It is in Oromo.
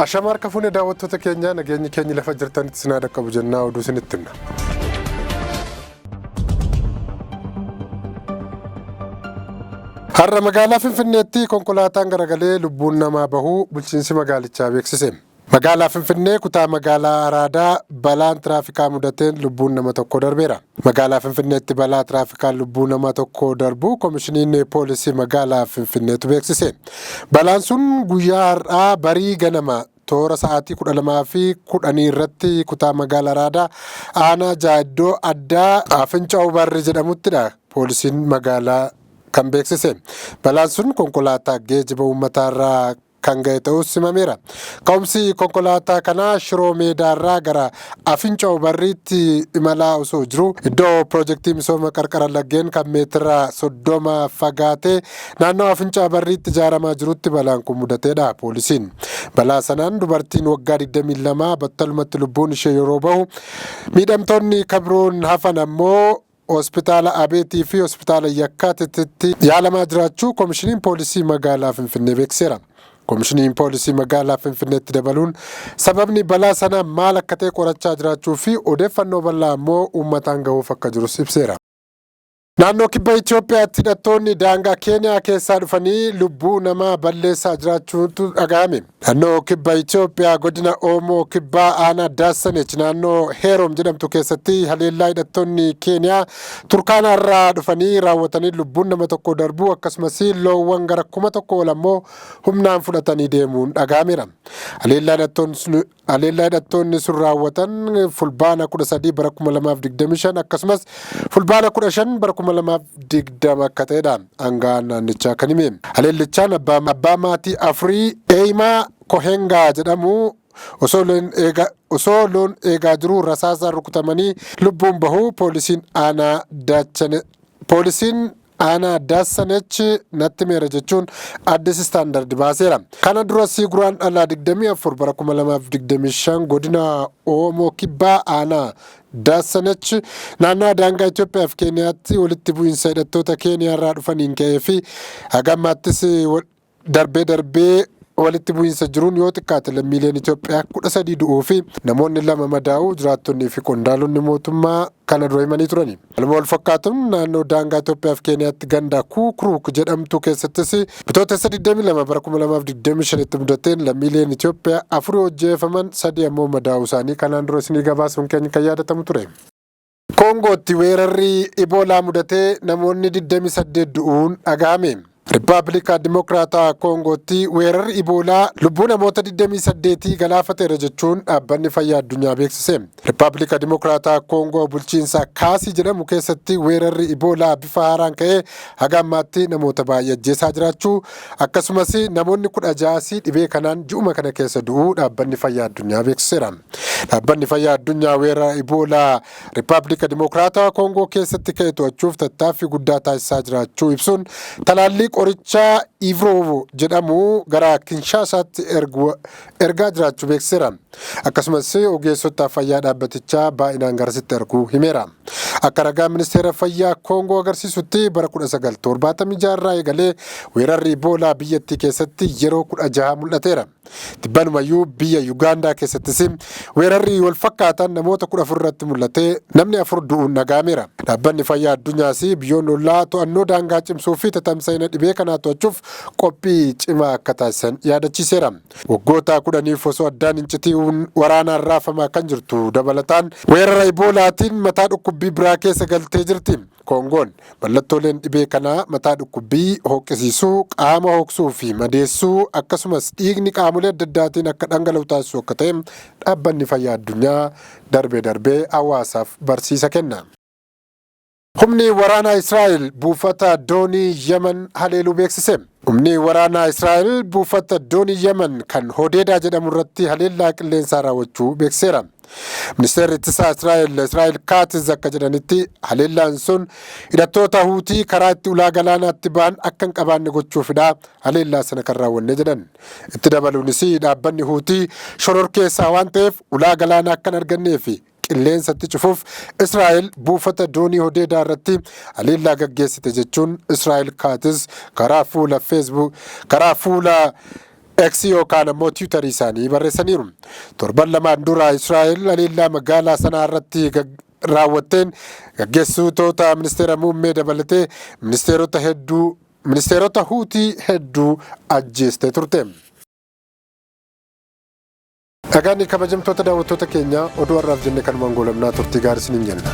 Ashama harka fuune daawwattoota keenyaa, nageenyi keenya lafa jirtanitti sinaa dhaqqabu jennaa oduu isinitti himna. Har'a magaalaa Finfinneetti konkolaataan garagalee lubbuun namaa bahuu bulchiinsi magaalichaa beeksise. Magaalaa Finfinnee kutaa magaalaa Araadaa balaan tiraafikaa mudateen lubbuun nama tokko darbeera. Magaalaa Finfinneetti balaa tiraafikaan lubbuu nama tokko darbuu Komishiniin Poolisii magaalaa Finfinneetu beeksise. Balaan sun guyyaa har'aa barii ganama toora sa'aatii 12:10 irratti kutaa magaalaa Araadaa aanaa ja'a iddoo addaa Afinca'u Barri jedhamuttidha poolisiin magaalaa kan beeksise. Balaan sun konkolaataa geejiba uummataarraa kan ga'e ta'us himameera. Ka'umsi konkolaataa kanaa Shiroo Meedaarraa gara Afinca'u Barriitti imalaa osoo jiru iddoo piroojeektii misooma qarqara laggeen kan meetira 30 fagaatee naannoo Afincaa Barriitti ijaaramaa jirutti balaan kun mudateedha poolisiin. Balaa sanaan dubartiin waggaa 22 battalumatti lubbuun ishee yeroo bahu, miidhamtoonni kabiroon hafan ammoo Hospitaala Abeetii fi Hospitaala Yakkaatititti yaalamaa jiraachuu Komishiniin Poolisii Magaalaa Finfinnee beeksiseera. Komishiniin Poolisii Magaalaa Finfinneetti dabaluun sababni balaa sanaa maal akka ta'e qorachaa jiraachuu fi odeeffannoo bal'aa ammoo uummataan gahuuf akka jirus ibseera. Naannoo Kibba Itoophiyaatti hidhattoonni daangaa Keeniyaa keessaa dhufanii lubbuu namaa balleessaa jiraachuutu dhagahame. Naannoo Kibba Itoophiyaa godina Oomoo Kibbaa aanaa Daassanech naannoo Heeroom jedhamtu keessatti haleellaa hidhattoonni Keeniyaa Turkaanaa irraa dhufanii raawwatanii lubbuun nama tokko darbuu akkasumas loowwan gara 1000 ol ammoo humnaan fudhatanii deemuun dhaga'ameera. Haleellaa hidhattoonni sun raawwatan Fulbaana 13 bara 2025 akkasumas Fulbaana 15 bara 2020 akka ta'edha aanga'aan naannichaa kan hime. Haleellichaan abbaa maatii afurii Eeyimaa Kohengaa jedhamu osoo loon eegaa jiruu rasaasaan rukutamanii lubbuun bahuu poolisiin aanaa Daachane poolisiin aanaa Daassanech natti himeera jechuun Addis Standard baaseera. Kana duras Guraandhala 24 bara 2025 godina Oomoo Kibbaa aanaa Daassanech naannawa daangaa Itoophiyaa fi Keeniyaatti walitti bu'iinsa hidhattoota Keeniyaarraa dhufaniin ka'ee fi haga ammaattis darbee darbee walitti bu'iinsa jiruun yoo xiqqaate lammiileen Itoophiyaa 13 du'uu fi namoonni 2 madaa'uu jiraattonnii fi qondaalonni mootummaa kana dura himanii turani. Haaluma wal fakkaatuun naannoo daangaa Itoophiyaa fi Keeniyaatti ganda Kuukruuk jedhamtu keessattis Bitootessa 22 bara 2025tti mudateen lammiileen Itoophiyaa 4 hojjeefaman, 3 ammoo madaa'uu isaanii kanaan dura isinii gabaasuun keenya kan yaadatamu ture. Koongootti weerarri Iboolaa mudatee namoonni 28 du'uun dhagahame. Rippaablika Dimokiraataa Koongootti weerarri Iboolaa lubbuu namoota 28 galaafateera jechuun dhaabbanni fayyaa addunyaa beeksise. Rippaablika Dimokiraataa Koongoo bulchiinsa Kaasii jedhamu keessatti weerarri Iboolaa bifa haaraan ka'ee haga ammaatti namoota baay'ee ajjeesaa jiraachuu akkasumas namoonni 16 dhibee kanaan ji'uma kana keessa du'uu dhaabbanni fayyaa addunyaa beeksiseera. Dhaabbanni Fayyaa Addunyaa weerara Iboolaa Rippaablika Dimokiraatawaa Koongoo keessatti ka'e to'achuuf tattaaffii guddaa taasisaa jiraachuu ibsuun talaallii qorichaa Ivroovo jedhamu gara Kinshaasaatti ergaa jiraachuu beeksiseera. Akkasumas ogeessota fayyaa dhaabbatichaa baay'inaan garasitti erguu himeera. Akka ragaa ministeera fayyaa Koongoo agarsiisutti bara 1976 irraa eegalee weerarri Iboolaa biyyattii keessatti yeroo 16 mul'ateera. Tibbanumayyuu biyya Yugaandaa keessattis weerarri wal fakkaataan namoota 14 irratti mul'atee namni 4 du'uun dhaga'ameera. Dhaabbanni Fayyaa Addunyaas biyyoonni ollaa to'annoo daangaa cimsuu fi tatamsa'ina dhibee kanaa to'achuuf qophii cimaa akka taasisan yaadachiiseera. Waggoota kudhaniif osoo addaan hin citiin waraanaan raafamaa kan jirtu dabalataan weerara Iboolaatiin mataa dhukkubbii biraa keessa galtee jirti. Koongoon mallattooleen dhibee kanaa mataa dhukkubbii, hooqqisiisuu, qaama hooqsuu fi madeessuu akkasumas dhiigni qaamolee adda addaatiin akka dhangala'u taasisuu akka ta'e Dhaabbanni Fayyaa Addunyaa darbee darbee hawaasaaf barsiisa kenna. Humni waraanaa Israa'el buufata doonii Yemen haleeluu beeksise. Humni waraanaa Israa'el buufata doonii Yemen kan Hodeedaa jedhamu irratti haleellaa qilleensaa raawwachuu beeksiseera. Ministeerri ittisaa Israa'el Israa'el Kaatiz akka jedhanitti haleellaan sun hidhattoota Huutii karaa itti ulaa galaanaatti ba'an akka hin qabaanne gochuufidha haleellaa sana kan raawwanne jedhan. Itti dabaluunis dhaabbanni Huutii shororkeessaa waan ta'eef ulaa galaanaa akka hin argannee fi qilleensatti cufuuf Israa'el buufata doonii Hodeedaa irratti haleellaa gaggeessite jechuun Israa'el Kaatiz karaa fuula Facebook karaa fuula X yookaan ammoo Tiwutarii isaanii barreessaniiru. Torban 2n dura Israa'el haleellaa magaalaa sanaa irratti raawwatteen gaggeessitoota ministeera muummee dabalatee ministeerota hedduu ministeerota Huutii hedduu ajjeestee turte. Dhagaan kabajamtoota daawwattoota keenyaa, oduu har'aaf jenne kanumaan goolabnaa, turtii gaarii isiniin jenna.